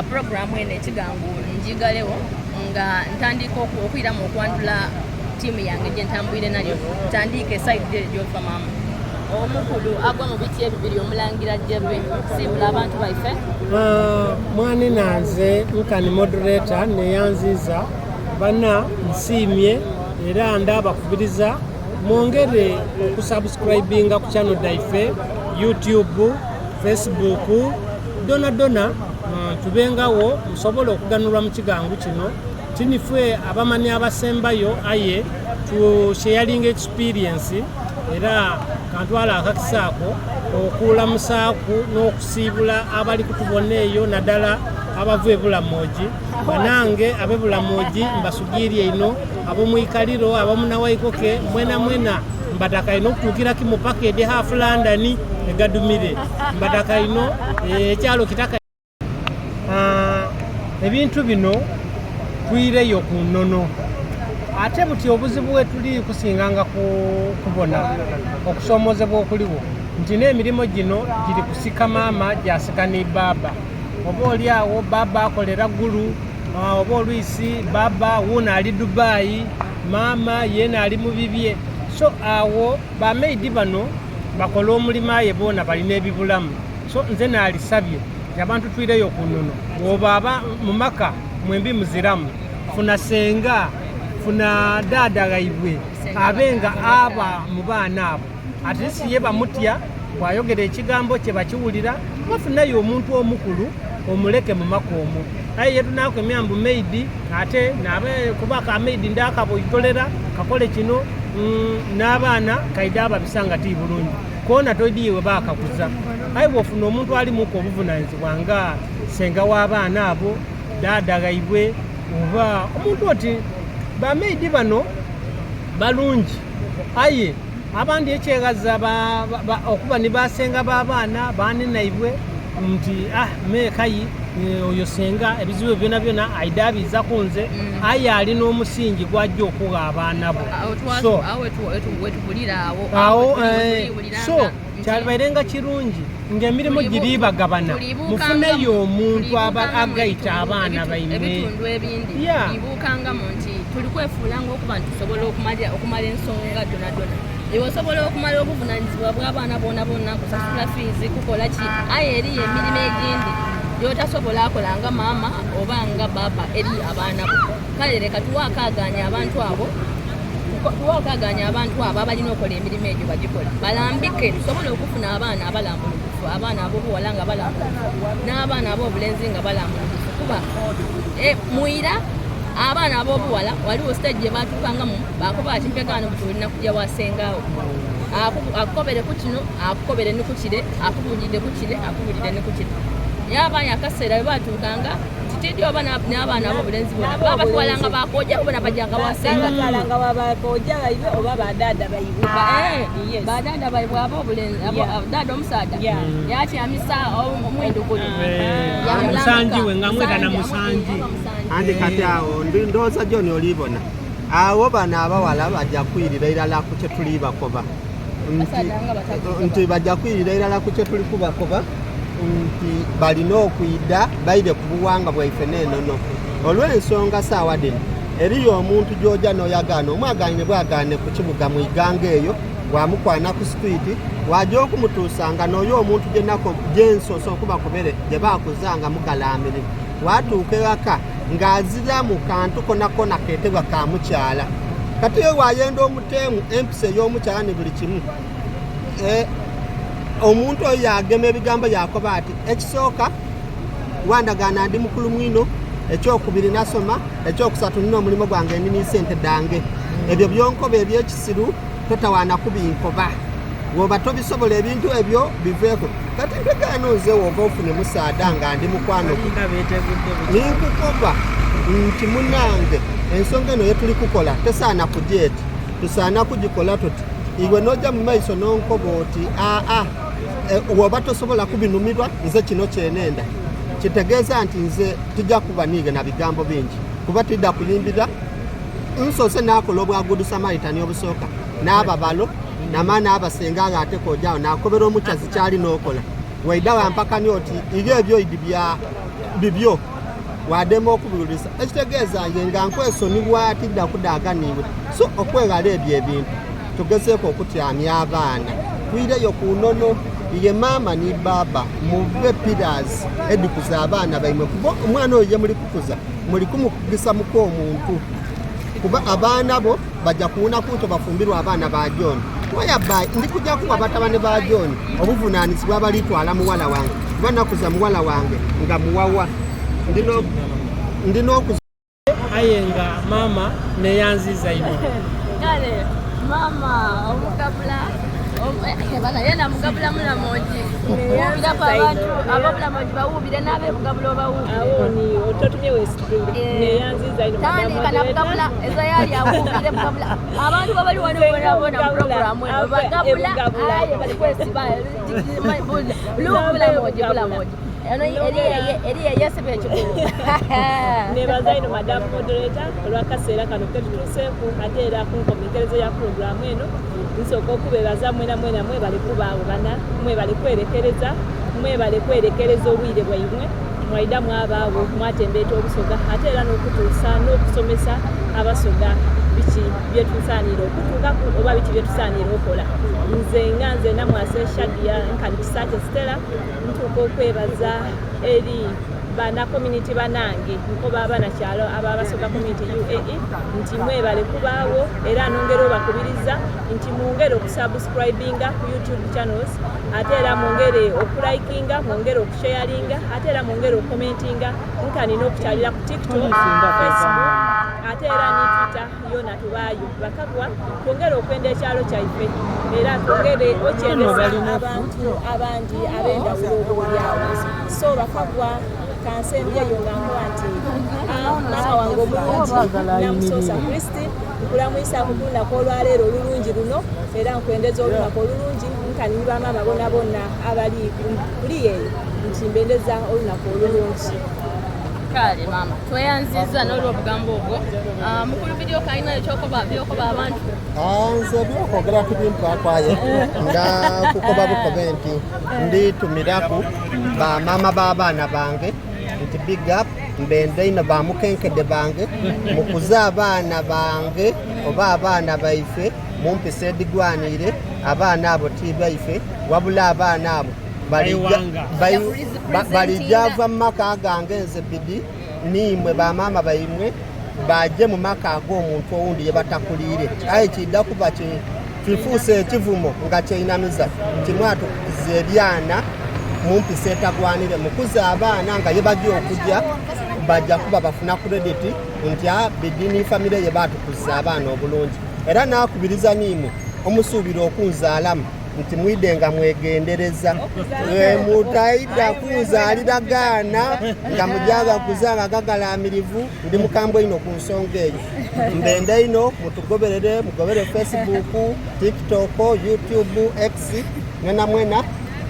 puroguramu eno ekigangu njigalewo nga ntandika okwiramu okwandula tiimu yange gye ntambwire nayo. Ntandiike esayidi ere gy'ova maama. Omukulu agwa mu biti ebibiri omulangira Jebe siibula abantu baife. Mwanina nze nkani moderator neyanziza bana nsiimye era ndabakubiriza mwongere okusubscribinga ku channel dhaife YouTube, Facebook dona dona tubengawo musobole okuganulwa mu kigangu kino. Tinifwe abamani abasembayo aye tu sharing experience era kantwala akakisa ako okulamusaaku n'okusiibula abali kutubona eyo naddala abava e Bulamogi. Banange abe Bulamogi mbasugiirye inho, ab'omwikaliro, ab'omunawaikoke mwena mwena mbataka inho okutuukira kimu paka ede half London egadumire. Mbataka inho ekyalo kitaka. Ebintu bino twireyo ku nnono ate buti obuzibu wetuli kusinganga kubona okusomozebwa okuliwo nti n'emirimo gino giri kusika maama gyasika ni baaba oba oli awo baaba akolera Gulu oba olwisi baaba wuuno ali Dubai maama yeena ali mu bibye so awo ba maid bano bakola omulimo aye boona balina ebibulamu. So nze naalisabye nti abantu twireyo ku nnono. Bw'oba aba mu maka mwembi muziramu, funa senga, funa dhaadha ghaibwe abe nga aba mu baana abo. At least ye bamutya, bw'ayogera ekigambo kye bakiwulira. Oba funayo omuntu omukulu omuleke mu maka omwo. Aye ye tunakwemya mbu maid ate naabe kuba ka maid ndakaboitolera kakole kino n'abaana kaidha ababisa nga ti bulungi. Koona toidhi we baakakuza. Aye bw'ofuna omuntu alimuku obuvunanyizibwa nga senga w'abaana abo, dhaadha ghaibwe, oba omuntu oti ba maidi bano balungi aye abandi ekyeghaza okuba ni basenga b'abaana baninaibwe nti ah me kayi oyo senga ebizibu byonabyona aidha abiiza ku nze aye ali n'omusingi gw'aja okugha abaana bo. So awo so kyalibaire nga kirungi ng'emirimu giri bagabana mufuneyo omuntu agaita abaana baimwe. Ebitundu ebindi bibuukangamu nti tuli kwefuula ng'okuba nti tusobola okumala ensonga dhonadhona. Iwe osobola okumala obuvunanyizibwa bw'abaana boonaboona, kusasula fiizi, kukola ki, aye eriyo emirimo egindi gy'otasobola kola nga maama oba nga baaba eri abaana bo. Kale leka tuwe akaagaanya abantu abo tuwe akaagaanya abantu abo abalina okola emirimu egyo bagikole, balambike tusobole okufuna abaana abalambulukufu, abaana ab'obuwala nga balambulukufu n'abaana ab'obulenzi nga balambulukufu. Kuba mwira abaana ab'obuwala waliwo stage gye batuukangamu bakoba ati mpegaano buti olina kujja wa sengaawo, akukobere ku kino, akukobere ni ku kire, akubulire ku kire, akubulire ni ku kire. Yabayo akaseera bwe batuukanga titidi oba n'abaana ab'obulenzi bona babatwalanga bakojja bona bajanga wasenga batwalanga wa bakojja baibwe oba badaada baibwe badaada baibwe ab'obulenzi daada omusaadha yatyamisa omwidhukulu musanji we nga mweta na musanji anti kati awo ndowooza John olibona awo bano abawala bajja kwirira irala ku kye tuli bakoba nti bajja kwirira irala ku kye tuli kubakoba nti balina okwidha baire ku buwangwa bwaife n'enono. Olw'ensonga saawa dhino eriyo omuntu gy'oja n'oyagaana omwagaanire bwagaane ku kibuga mu ighanga eyo. Wamukwana ku street, waja okumutuusa nga n'oyo omuntu gye nsoose okubakobere gye baakuza nga mugalaamirivu. Watuuka eghaka ng'aziramu kantu konakona keetebwa ka mukyala. Kati iwe wayenda omuteemu empisa ey'omukyala ni buli kimu. E, omuntu oyo yaagema ebigambo yaakoba ati, Ekisooka, wandagaana ndi mukulu mwino, ekyokubiri nasoma, ekyokusatu nina omulimo gwange ndi ni sente dhange. Ebyo byonkoba eby'ekisiru totawaana kubinkoba. Bw'oba tobisobola ebintu ebyo biveeku. Kati mpegaano nze woba ofunye musaadha nga ndi mukwano gwo, ni nkukoba nti munange ensonga eno ye tuli kukola tesaana kuja eti, tusaana kugikola tuti. Iwe n'oja mu maiso n'onkoba oti aa, woba tosobola kubinumirwa nze kino kye nenda. Kitegeeza nti nze tija kuba niighe na bigambo bingi kuba tida kuyimbira. Nsoose naakola obwa Good Samaritan obusooka n'ababalo namala naabasenga nga ate k'oja agho naakobera omukazi ky'ali n'okola. Waidha wampakania oti iye ebyo oidhi bya bibyo waadema okubiwulirisa. Ekitegeeza nze nga nkwesonigha tidha kudaaga n'iwe. So okweghala ebyo ebintu tugezeeku okutyamya abaana twireyo ku nnono. Iye maama ni bbaabba mube pillars edhikuza abaana baimwe kuba omwana oyo ye muli kukuza muli kumukugisa muk'omuntu kuba abaana bo baja kuwuna kunto bafumbirwe abaana ba John. Whereby ndi kuja kuwa batabane ba John obuvunanizibwa abalitwala muwala wange kuba nakuza muwala wange nga muwawa. Ndi n'okuza. Aye nga maama neyanziza inho. Kale maama omugabula bana yena mugabula mulamoji wuubiraku abantu abobulamoji bawuubire n'abebugabula obawuubire. Awo ni ototumye wesitule neyanziza inho Tandika na bugabula ezayali awuubire bugabula abantu babali wano bonabona mu programu eno bagabula aye bali kwesiba bulamoji bulamoji eno eri eyesiba ekigulu. Nebaza inho madam moderator olwakaseera kano ketutuuseeku ate era kunkomenkerezo ya pulogulaamu eno. Nsooka okubebaza mwena mwena mwebale kubaagho bana, mwebale kwerekereza, mwebale kwerekereza obwire bwaimwe mwaidha mwabaagho mwatembeeta Obusoga ate era n'okutuusa n'okusomesa Abasoga biki byetusaaniire okutuukaku oba biki byetusaaniire okola. Nze nga nze Namwase Shadia nkani Kisaakye Stella ntuuka okwebaza eri bana community banange nkoba abana kyalo aba Basoga community UAE nti mwebale kubaawo era nongera obakubiriza nti mwongere okusubscribinga ku YouTube channels ate era mwongere okulikinga, mwongere okusharinga ate era mwongere okukomentinga nkani n'okukyalira ku TikTok, Facebook ate era ni Twitter yona tubaayo bakagwa twongere okwenda ekyalo kyaife era twongere okyendesa abantu abandi ab'endawulo oboolyawo so bakagwa kansembyeyo nga nkoba nti ah, maama wange omulungi Namusoosa Christine nkulamwisa ku lunaku olwaleero olulungi luno era nkwendeza olunaku olulungi nkani ni bamaama bonabona abali kuli eyo nti mbendeza olunaku olulungi. Kale maama tweyanziza n'olwobugambo obwo. Ah, mukulu video kalina ekyokoba byokoba abantu. Ah, nze ebyokwogera tibimpakwaye nga kukoba bukobe nti nditumiraku bamaama b'abaana bange nti big up mbenda inho bamukenkede bange mukuze abaana bange oba abaana baife mumpisa edigwaniire abaana abo ti baife wabula abaana abo balija ava mu maka gange nze bidi niimwe bamaama baimwe baje mu maka ag'omuntu owundi ye batakuliire aye kiidha kuba kifuuse ekivumo nga kyeinamiza nti mwatukuza ebyana mu mpisa etagwanire. Mukuze abaana nga ye baja okuja baja kuba bafuna credit nti a bidi ni famire ye batukuza abaana obulungi. Era nakubiriza niimwe omusuubira okunzaalamu nti mwidhe nga mwegendereza. Mutaidha kunzaalira gaana nga muja gakuza nga gagalaamirivu. Ndi mukambwe inho ku nsonga eyo. Mbenda inho mutugoberere, mugobere Facebook, TikTok, YouTube, X, mwena mwena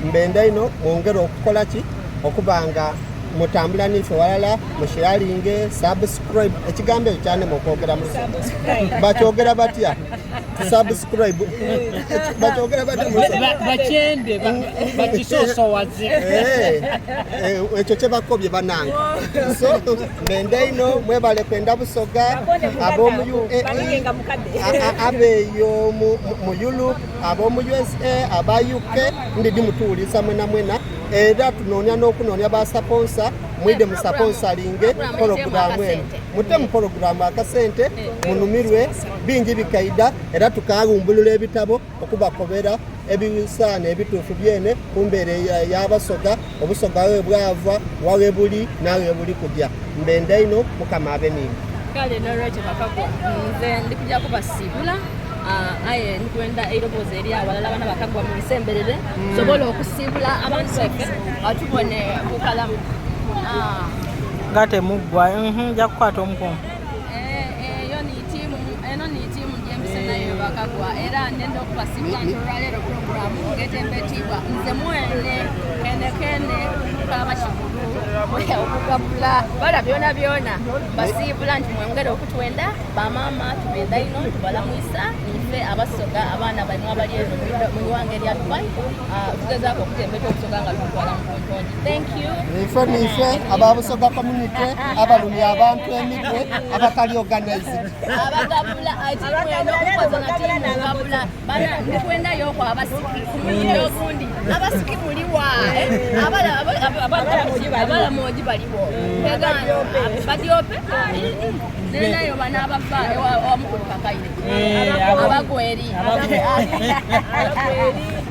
mbenda inho mwongere okukola ki okuba nga Mutambula niife walala, musharinge, subscribe. Ekigambo ekyo kyanema okwogera mu Lusoga. Bakyogera batya? Subscribe. Bakyogera batya mu Lusoga? Bakyende, bakisosowaze. Eh, eh, ekyo kyebakobye banange. So mbenda ino mwebale kwenda Busoga, ab'omu UAE, abeeyo mu Europe, ab'omu USA, aba UK, ndidi mutuwulisa mwena mwena. Era tunoonia n'okunoonia ba saponsa, mwide musaponsalinge pologulaamu eno, mute mu pologulaamu akasente munumirwe bingi bikaida. Era tukaghumbulula ebitabo okubakobera ebisaana ebituufu byene ku mbeera y'Abasoga, Obusoga ghe bwava, wa ghe buli na ghe buli kuja. Mbenda inho Mukama abe n'imwe. Kale nolwekyo Bakagwa, nze ndi kuja kubasiibula, aye ndi kwenda eiroboozi eri aghalala abana Bakagwa munsemberere tusobole okusiibula abantu baife batubone bukalamu. Nga temuggwa, nja kukwata omukono. Eyo ni tiimu, eno ni tiimu gyembise nayo Bakagwa, era nenda okubasiibula nti olwaleero pulogulaamu ng'etembetiibwa nze mwene kene kene kaba kikulu okugabula bala byona byona basiibula nti mwongere okutwenda bamaama, tubenda ino tubalamwisa nife Abasoga abaana baimwe abali eno mu iwanga erya Dubai, tugezaako okutembeta Obusoga nga tutwala mu buntongi. Thank you. Nife nife ababusoga community abalumya abantu emitwe abatali organized. Abagabula atimu eno okukoza na tiimu ngabula bana ndikwendayo okwo abasiki ku mulundi ogundi abasiki muliwa abalamoji baliwo badyope nenayo bana abava ewamukulu Kakaire abagweri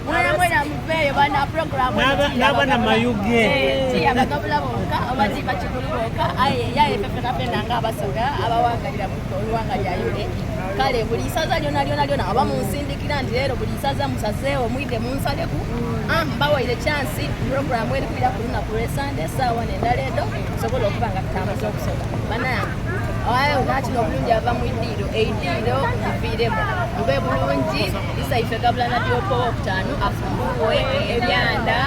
mwena mwena muveeyo bana programu n'abana Mayuge. Ti abagabula bonka oba ti bakikulu bonka, aye yaye fefenafena nga Abasoga abawangalira mu iwanga lya UAE. Kale buli isaza lyona lyona lyona oba munsindikira nti leero buli isaza musazeewo mwide munsaleku, mbawaire chance. Programu eri kwira ku lunaku lw'esande esaawa nendala edo tusobole okuba nga tutambuza Obusoga banange. Aye nakino obulungi ava mu idiiro eidiiro liviiremu mube bulungi. Isaife gabula na dyopo owokutaanu afumbuwe ebyanda.